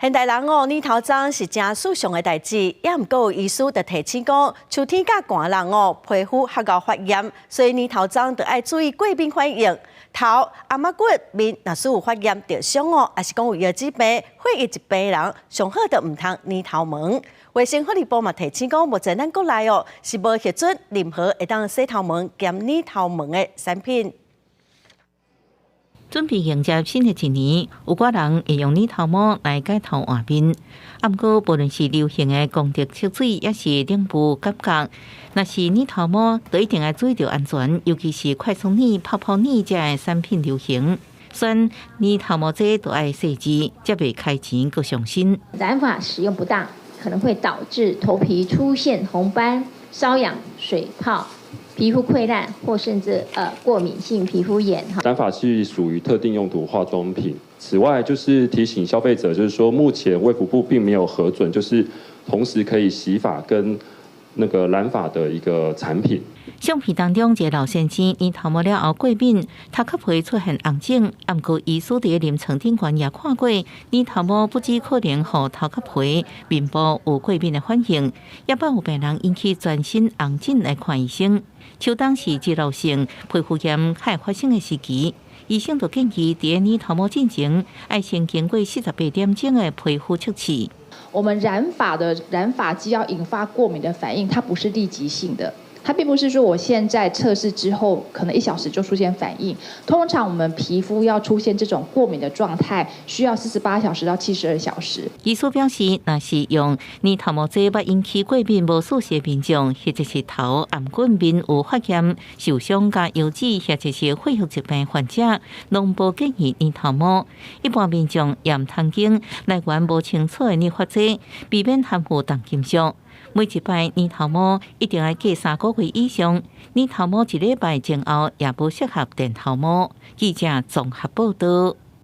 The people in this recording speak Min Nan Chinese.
現代人哦，染頭鬃是誠時尚的代誌，也毋過有醫師就提醒講，秋天佮寒人哦，皮膚較𠢕發炎，所以染頭鬃就愛注意過敏反應。頭、頷仔骨、面若是有發炎、著傷哦，抑是講有腰子病、血液疾病的人，上好就毋通染頭毛。衛生福利部嘛提醒講，目前咱國內哦是無核准任何會當洗頭毛兼染頭毛的產品。準備迎接新的一年，有寡人會用染頭毛來改頭換面。啊，毋過無論是流行的功德色水，抑是頂部感覺，若是染頭毛，就一定愛注意著安全，尤其是快速染、泡泡染這的產品流行。選染頭毛這都愛細緻，才袂開錢閣傷身。染髮使用不當，可能會導致頭皮出現紅斑、瘙癢、水泡、皮膚潰爛或甚至過敏性皮膚炎。染髮是屬於特定用途化妝品。此外，就是提醒消費者，就是說目前衛福部並沒有核准，就是同時可以洗髮跟那個染髮的一個產品。相片當中，一個老先生染頭毛了後過敏，頭殼皮出現紅腫。毋過醫師佇臨床頂懸也看過，染頭毛不只可能予頭殼皮面部有過敏的反應，也捌有病人引起全身紅疹來看醫生。秋冬是脂漏性皮膚炎較會發生的時期，醫生就建議佇染頭毛進前，愛先經過48點鐘的皮膚測試。我們染髮的染髮劑要引發過敏的反應，它不是立即性的。它並不是說我現在測試之後，可能1小時就出現反應。通常我們皮膚要出現這種過敏的狀態，需要48小時到72小時。醫師表示，若是用染頭毛劑捌引起過敏無舒適的民眾，或者是頭、頷骨面有發炎、受傷佮腰子，或者是血液疾病患者，攏無建議染頭毛。一般民眾也毋通揀來源無清楚的染髮劑，避免含有重金屬。每一擺染頭毛一定愛隔3個月以上，染頭毛一禮拜前後也無適合電頭毛。記者綜合報道。